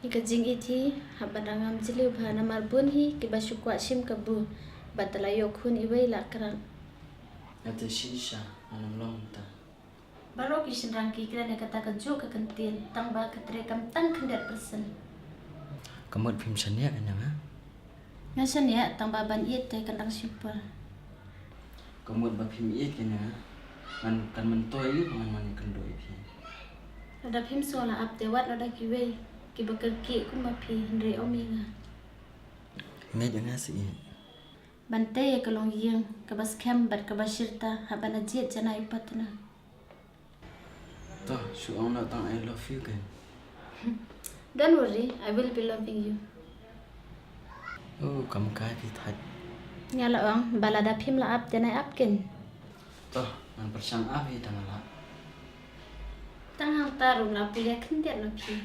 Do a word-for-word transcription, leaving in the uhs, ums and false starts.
Ïa ka jingïeit hi hap ban da ngam jylliew bha namar bun hi kiba shu kwah shim kabu bad te la ïoh khun iwei la krak. Nga te shisha ngan ym long ta. Baroh ki shynrang ki kren ïa kata kajuh ka kyntien tang ba ka trei kam tang khyndiat persen. Ka mut phim shaniah ïa nga? Nga shaniah tang ba ban ïeit te kan dang shim por. Ka mut ba phim ïeit ïa nga, ngan kan myntoi ïa ba ngan wan ïakynduh ïa phi. Lada phim sngew la ap te wad lada kiwei kiba kyrkieh kumba phi hynrei ym ïa nga. Ngeit ïa nga seh ïeit. Ban tei ïa ka longïing kaba skhem bad kaba shirta hap ban da jied janai u partner. To, shu ong noh tang I love you kan. Don't worry, I will be loving you. Oh, kam kai phi thait. Nga la ong ba lada phim la ap te nai ap ken. To, ngan pyrshang ap hi tang la. Tang hangta ruh nga pule khyndiat na phi.